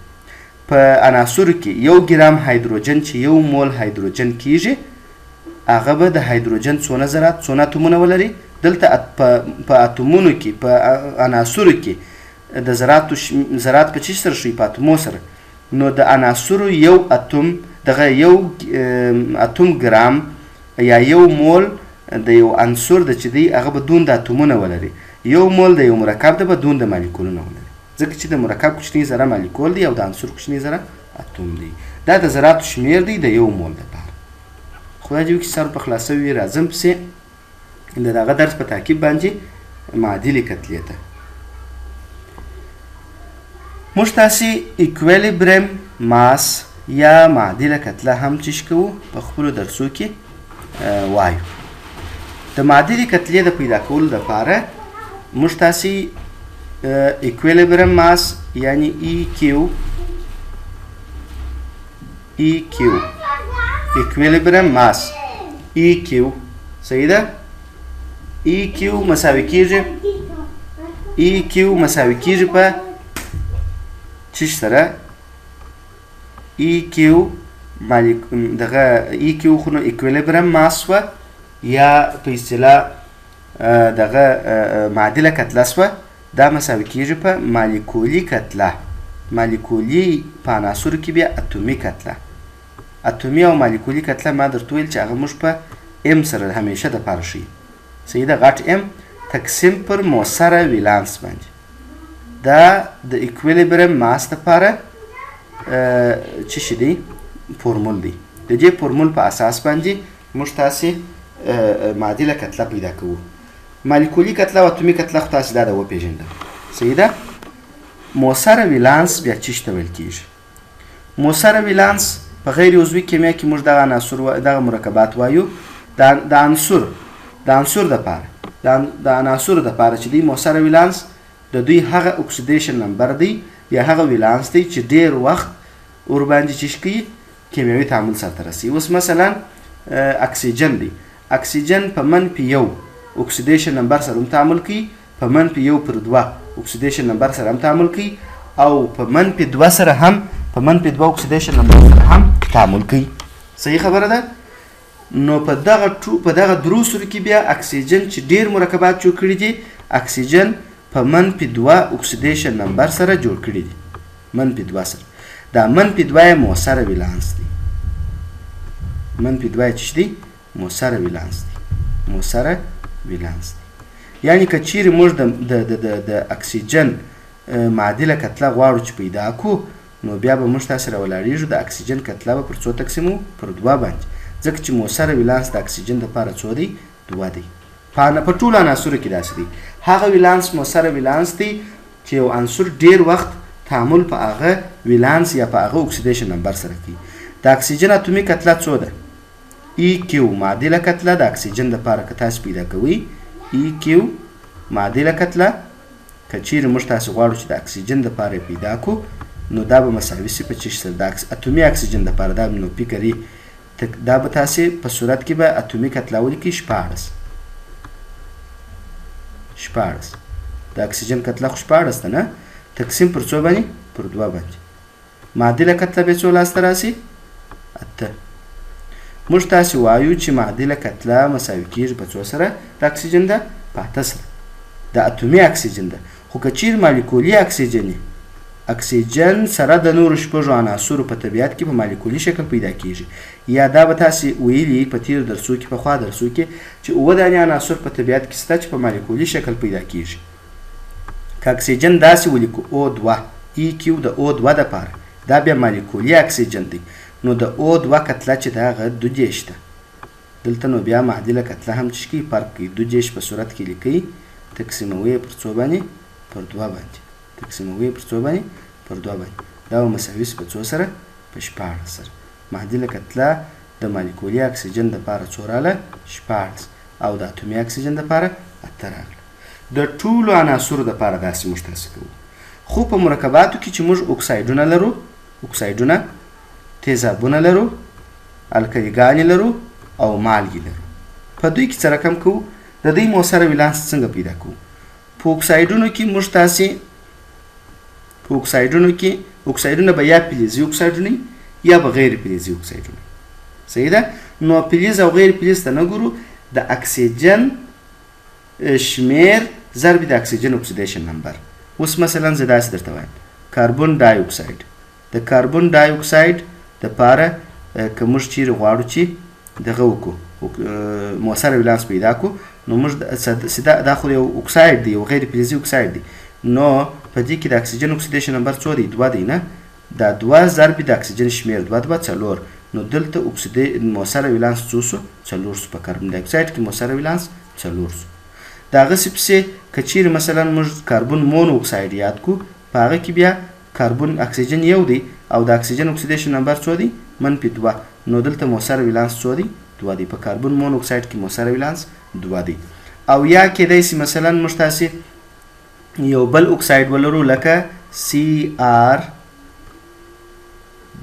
[SPEAKER 1] په عناصرو کې یو ګرام هایدروجن چې یو مول هایدروجن کیږي، هغه به د هایدروجن څونه ذرات، څونه اتومونه ولري؟ دلته په اتومونو کې، په عناصرو کې د ذراتو ذرات په څه سره ښیي؟ په اتومو سره. نو د عناصرو یو اتوم دغه یو اتوم ګرام یا یو مول د یو عنصر د چې دی هغه به دوند اتومونه ولري. یو مول د یو مرکب د به دوند مالیکولونه ولري، ځکه چې د مرکب کوچنی ذره مالیکول دی او د عنصر کوچنی ذره اتوم دی. دا د ذراتو شمېر دی د یو مول دپاره. خدای دې وکړي سر په خلاصوي. راځم پسې د دغه درس په تعقیب باندې معادلې کتلې ته. موږ تاسې equilibrium mass یا معادله کتله هم چیش کوو په خپلو درسو کې وایو. د معادلې کتلې د پیدا کولو دپاره موږ تاسې equilibrium mass یعنی EQ ای کیو اکویلیبرم ماس ای کیو صحیح ده. ای کیو مساوي کیږي، ای کیو مساوي کیږي په چش سره؟ ای کیو مالک دغه ای کیو خو نو اکویلیبرم ماس وه، یا په اصطلاح دغه معادله کتله سوه. دا مساوي کیږي په مالیکولي کتله، مالیکولي په عناصرو کې بیا اتومي کتله. اتومي او مالیکولي کتله ما درته وویل چې هغه موږ په ام سره همیشه د پاره ښیي، صحیح ده. غټ ام تقسیم پر موثره ویلانس باندې. دا د اکویلیبرم ماس دپاره څه شي دی؟ فورمول دی. د دې فورمول په اساس باندې موږ تاسې معادله کتله پیدا کوو. مالیکولي کتله او اتومي کتله خو تاسې دا ده وپېژنده، صحیح ده. موثره ویلانس بیا چی ته ویل کیږي؟ موثره ویلانس په غیر عضوي کیمیا کې موږ دغه عناصر دغه مرکبات وایو د عنصر د عنصر دپاره د عناصرو دپاره چې دی موثره ویلانس د دوی هغه اکسیدیشن نمبر دی یا هغه ویلانس دی چې ډیر وخت ورباندې چې کوي کیمیاوي تعامل سرته رسوي. اوس مثلا اکسیجن دی، اکسیجن په منفي یو اکسیدیشن نمبر سره هم تعامل کوي، په منفي یو پر دوه اکسیدیشن نمبر سره هم تعامل کوي، او په منفي دوه سره هم، په منفي دوه اکسیدیشن نمبر سره هم تعامل کوي. صحیح خبره ده. نو په دغه په دغه درو سرو کې بیا اکسیجن چې ډیر مرکبات جوړ کړي دي، اکسیجن په منفي دوه اکسیدیشن نمبر سره جوړ کړي دي، منفي دوه سره. دا منفي دوه یې موثره ولانس دی، منفي دوه یې څه دی؟ موثره ولانس دی، موثره ولانس دی. یعنی که چیرې موږ د د د د اکسیجن معادله کتله غواړو چې پیدا کړو، نو بیا به موږ تاسې راولاړېږو د اکسیجن کتله به پر څو تقسیمو؟ پر دوه باندې، ځکه چې موثره ولانس د اکسیجن دپاره څو دی؟ دوه دی. په ټولو عناصرو کې داسې دی. هغه ولانس موثره ولانس دی چې یو عنصر ډیر وخت تعامل په هغه ولانس یا په هغه اکسیدیشن نمبر سره کوي. د اکسیجن اتومي کتله څو ده؟ ای کیو معادله کتله د اکسیجن دپاره که تاسې پیدا کوئ، ای کیو معادله کتله که چیرې موږ تاسې غواړو چې د اکسیجن دپاره یې پیدا کړو، نو دا به مساوي سي په څه سره؟ د اتومي اکسیجن دپاره دا نو فکري دا به تاسې په صورت کې به اتومي کتله ولیکئ 16، 16. د اکسیجن کتله خو 16 ده نه، تقسیم پر څو باندې؟ پر دوه باندې. معادله کتله به څو لاسته راسي؟ اته. موږ تاسې وایو چې معادله کتله مساوي کیږي په څو سره؟ د اکسیجن ده په اته سره، د اتومي اکسیجن ده. خو که چیرې مالیکولي اکسیجن یې، اکسیجن سره د نورو شپږو عناصرو په طبیعت کې په مالیکولي شکل پیدا کیږي، یا دا به تاسې ویلي په تېرو درسو کې، پخوا درسو کې، چې اووه دانې عناصر په طبیعت کې شته چې په مالیکولي شکل پیدا کیږي. که اکسیجن داسې ولیکو او دوه، ای کیو د او دوه دپاره، دا بیا مالیکولي اکسیجن دی، نو د او دوه کتله چې ده هغه دو دېرش ده. دلته نو بیا معادله کتله هم چې کوي فرق کوي، دو دېرش په صورت کې لیکئ، تقسیموي یې پر څو باندې؟ پر دوه باندې. تقسیموي یې پر څو باندې؟ پر دوه باندې. دا به مساوي سي په څو سره؟ په 16 سره. معادله کتله د مالیکولي اکسیجن دپاره څو راغله؟ 16، او د اتومي اکسیجن دپاره اته راغله. د ټولو عناصرو دپاره داسې موږ تاسې کوو. خو په مرکباتو کې چې موږ اکسایدونه لرو، اکسایدونه، تیزابونه لرو، الکلیګانې لرو او مالګې لرو، په دوی کې څه رقم کوو؟ د دوی موثره ولانس څنګه پیدا کوو؟ په اکسایدونو کې موږ تاسې په اکسایدونو کې اکسایدونه به یا فلزي اکسایدونه یا به غیر فلزي اکسایدونه، صحیح ده. نو فلز او غیر فلز ته نه ګورو، د اکسیجن شمیر ضرب د اکسیجن اکسیدیشن نمبر. اوس مثلا زه داسې درته وایم، کاربن ډای اکساید، د کاربن ډای اکساید دپاره که موږ چیرې غواړو چې دغه وکړو، موثره ولانس پیدا کړو، نو موږ سیده دا خو یو اکساید دی، یو غیر فلزي اکساید دی، نو په دې کې د اکسیجن اکسیدیشن نمبر څو دی؟ دوه دی نه، دا دوه ضرب د اکسیجن شمیر دوه دوه څلور، نو دلته موثره ولانس څو سو؟ څلور سو. په کاربن ډای اکساید کې موثره ولانس څلور سو. د هغسې پسې که چیرې مثلا موږ کاربن مونو اکساید یاد کړو، په هغه کې بیا کاربن اکسیجن یو دی او د اکسیجن اکسیدیشن نمبر څو دی؟ منفي دوه، نو دلته موثره ولانس څو دی؟ دوه دی. په کاربن مونو اکساید کې موثره ولانس دوه دی. او یا کیدای سي مثلا موږ تاسې یو بل اکساید ولرو لکه سی آر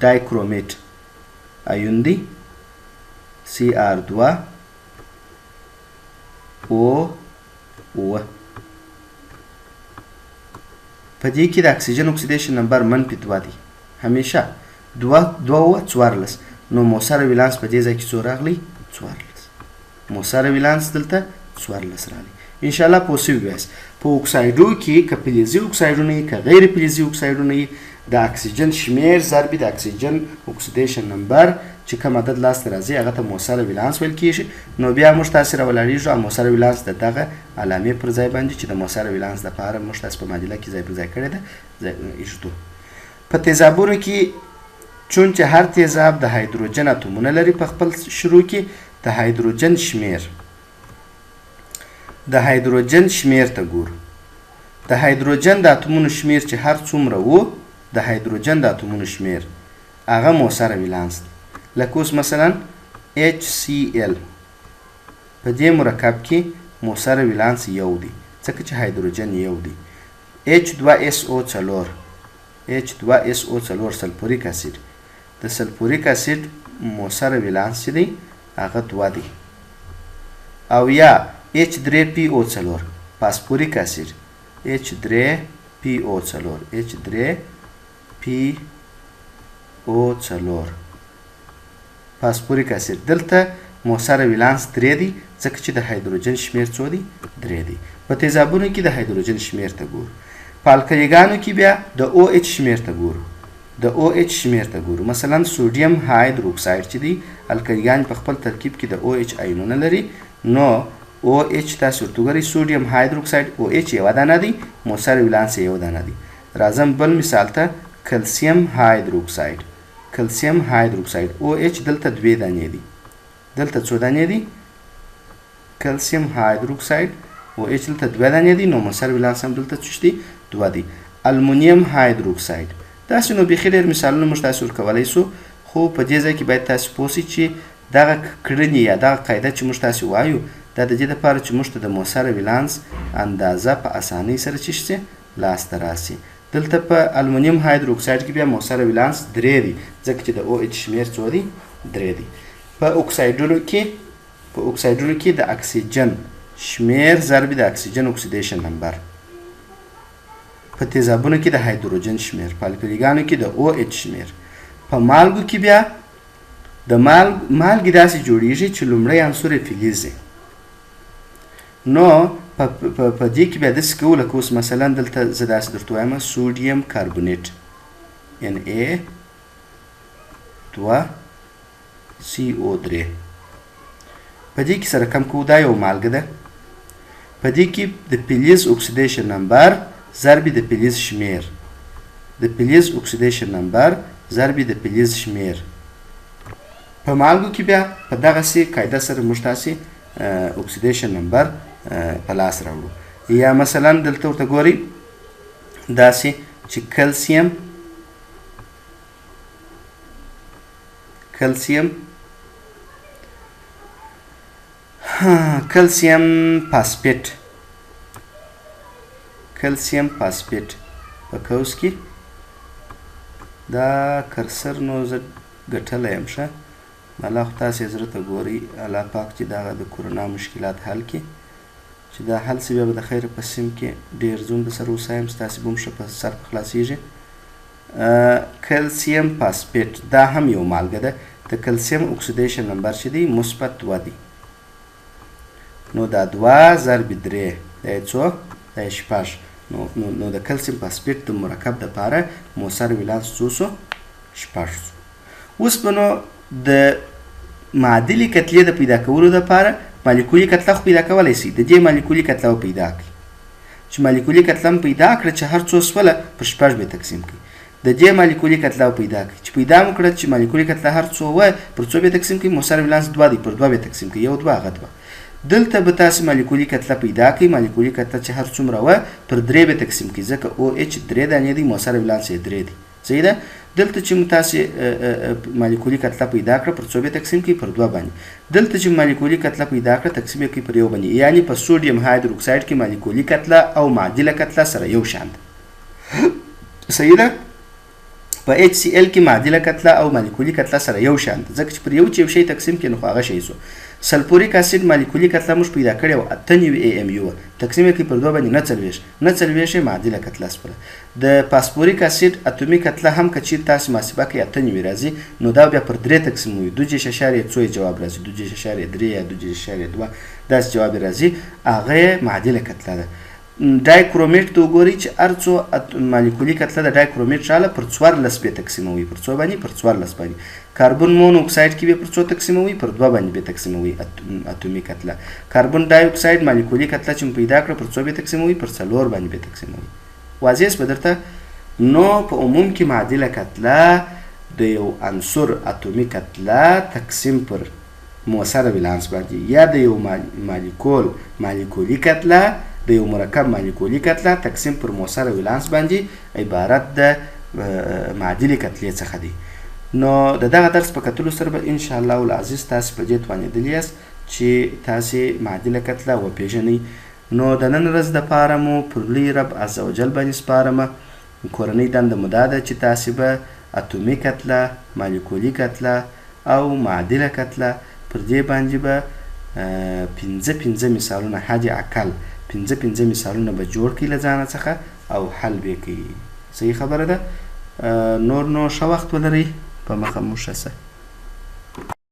[SPEAKER 1] دایکرومیټ، ایون دی، سی آر دوه او اووه. په دې کې د اکسیجن اکسیدیشن نمبر منفي دوه دی، همیشه دوه دوه اووه 14. نو موثره ولانس په دې ځای کې څو راغلی؟ 14. موثره ولانس دلته 14 راغلی. انشاءالله پوه سوي یاست. په اکسایډو کې که فلزي اکسایډونه وي که غیر فلزي اکسایډونه وي، د اکسیجن شمیر ضرب د اکسیجن اکسیدیشن نمبر چې کوم عدد لاسته راځي هغه ته موثره ولانس ویل کیږي. نو بیا موږ تاسې راولاړېږو او موثره ولانس د دغه علامې پر ځای باندې چې د موثره ولانس دپاره موږ تاسې په معادله کې ځای پر ځای کړې ده ایږدو. په تیزابونو کې چون چې هر تیزاب د هایدروجن اتومونه لري په خپل شروع کې د هایدروجن شمیر، د هایدروجن شمیر ته ګورو. د هایدروجن د اتومونو شمیر چې هر څومره وو، د هایدروجن د اتومونو شمیر هغه موثره ولانس دی. لکه اوس مثلا HCl په دې مرکب کې موثره ولانس یو دی، ځکه چې هایدروجن یو دی. H2SO4، H2SO4 سلفوریک اسید، د سلفوریک اسید موثره ولانس چې دی هغه دوه دی. او یا H3PO4 فاسفوریک اسید، H3PO4، H3PO4 فاسفوریک اسید، دلته موثره ولانس درې دی، ځکه چې د هایدروجن شمیر څو دی؟ درې دی. په تیزابونو کې د هایدروجن شمیر ته ګورو. په الکلیګانو کې بیا د OH شمیر ته ګورو، د OH شمیر ته ګورو. مثلا سوډیم هایدروکساید چې دی، الکلیګان په خپل ترکیب کې د OH ایونونه لري، نو OH تاسو ورته وګورئ، سوډیم هایدروکساید OH یوه دانه دی، موثره ولانس یې یو دانه دی. راځم بل مثال ته، کلسیم هایدروکساید، کلسیم هایدروکساید OH دلته دوې دانې دي، دلته څو دانې دي؟ کلسیم هایدروکساید OH دلته دوه دانې دي، نو موثر ولانس هم دلته څه دي؟ دوه دي. المونیم هایدروکساید، داسې نو بیخي ډېر مثالونه موږ تاسو ورکولی سو، خو په دې ځای کې باید تاسو پوه سئ چې دغه کړنې یا دغه قاعده چې موږ تاسو وایو دا د دې دپاره چې موږ ته د موثره ولانس اندازه په اسانۍ سره چې شي لاسته راسي. دلته په المونیم هایدروکساید کې بیا موثره ولانس درې دی، ځکه چې د OH شمیر څو دی؟ درې دی. په اکسایډونو کې، په اکسایډونو کې د اکسیجن شمیر ضرب د اکسیجن اکسیدیشن نمبر، په تیزابونو کې د هایدروجن شمیر، په الکلیګانو کې د OH شمیر. په مالګو کې بیا د مالګې داسې جوړیږي چې لومړی عنصر یې فلز دی، نو په دې کې بیا داسې کوو، لکه اوس مثلا دلته زه داسې درته وایم سوډیم کاربونیټ Na دوه CO3، په دې کې سره کم کوو، دا یو مالګه ده. په دې کې د فلز اکسیدیشن نمبر ضرب د فلز شمیر، د فلز اکسیدیشن نمبر ضرب د فلز شمیر. په مالګو کې بیا په دغسې قاعده سره موږ تاسې اکسیدیشن نمبر په لاس راوړو. یا مثلا دلته ورته ګورئ داسې چې کلسیم، کلسیم، کلسیم فاسفیټ، کلسیم فاسفیټ په قوس کې دا کرسر نو زه ګټلی یم، ښه الله خو تاسې زړه ته ګورئ، الله پاک چې دغه د کرونا مشکلات حل کړي، چې دا حل سي بیا به د خیره په سیم کې ډېر زوم د سره وسایم، ستاسې به هم ښه په سر په خلاصېږي. کلسیم فاسفیټ دا هم یو مالګه ده، د کلسیم اکسیدیشن نمبر چې دی مثبت دوه دی، نو دا دوه ضرب درې دا یې څو؟ دا یې شپږ. نو د کلسیم فاسفیټ د مرکب دپاره موثر ولانس څو سو؟ شپږ سو. اوس به نو د معادلې کتلې د پیدا کولو دپاره مالیکولي کتله خو پیدا کولی سئ، د دې مالیکولي کتله به پیدا کړئ، چې مالیکولي کتله هم پیدا کړه چې هر څو سوله پر شپږ به تقسیم کړئ. د دې مالیکولي کتله به پیدا کړئ، چې پیدا مو کړه چې مالیکولي کتله هر څو وه پر څو به تقسیم کړئ، موثر ولانس دوه دی، پر دوه به تقسیم کړئ، یو دوه هغه دوه. دلته به تاسې مالیکولي کتله پیدا کړئ، مالیکولي کتله چې هر څومره وه پر درې به تقسیم کړئ، ځکه OH درې دانې دی، موثر ولانس یې درې دی. صحیح ده؟ دلته چې مو تاسې مالیکولي کتله پیدا کړه پر څو به تقسیم کړئ؟ پر دوه باندې. دلته چې مالیکولي کتله پیدا کړه تقسیم یې کړئ پر یو باندې، یعنی په سوډیم هایدروکساید کې مالیکولي کتله او معادله کتله سره یو شان ده. صحیح ده؟ په HCl کې معادله کتله او مالیکولي کتله سره یو شان ده، ځکه چې پر یو چې یو شی تقسیم کړي نو خو هغه شی سو. سلفوریک اسید مالیکولي کتله موږ پیدا کړې وه 98 AMU وه، تقسیم یې کړئ پر دوه باندې 49، 49 یې معادله کتله سوله. د فاسفوریک اسید اتومي کتله هم که چیرې تاسې محاسبه کړئ 98 راځي، نو دا بیا پر درې تقسیموي، دوه جیش اشاریه څو یې جواب راځي، دوه جیش اشاریه درې یا دوه جیش اشاریه دوه داسې جواب یې راځي، هغه یې معادله کتله ده. ډایکرومیټ ته وګورئ چې هر څو مالیکولي کتله د ډایکرومیټ راله پر 14 به تقسیموي، پر څو باندې؟ پر 14 باندې. کاربن مونو اکساید کې به پر څو تقسیموي؟ پر دوه باندې به تقسیموي اتومي کتله. کاربن ډای اکساید مالیکولي کتله چې مو پیدا کړه پر څو به تقسیموي؟ پر څلور باندې به تقسیموي. واضح شوه درته؟ نو په عموم کې معادله کتله د یو عنصر اتومي کتله تقسیم پر موثره ولانس باندې، یا د یو مالیکول مالیکولي کتله د یو مرکب مالیکولي کتله تقسیم پر موثره ولانس باندې عبارت د معادلې کتلې څخه دی. نو د دغه درس په کتلو سره به ان شاء الله العزیز تاسې په دې توانېدلي یاست چې تاسې معادله کتله وپېژنئ. نو د نن ورځ دپاره مو پر لوی رب عز وجل باندې سپارمه. کورنۍ دنده مو دا ده چې تاسې به اتومي کتله، مالیکولي کتله او معادله کتله پر دې باندې به پنځه پنځه مثالونه حد اقل پنځه پنځه مثالونه به جوړ کړئ له ځانه څخه او حل به یې کړئ. صحیح خبره ده. نور نو ښه وخت ولرئ، په مخه مو ښه سه.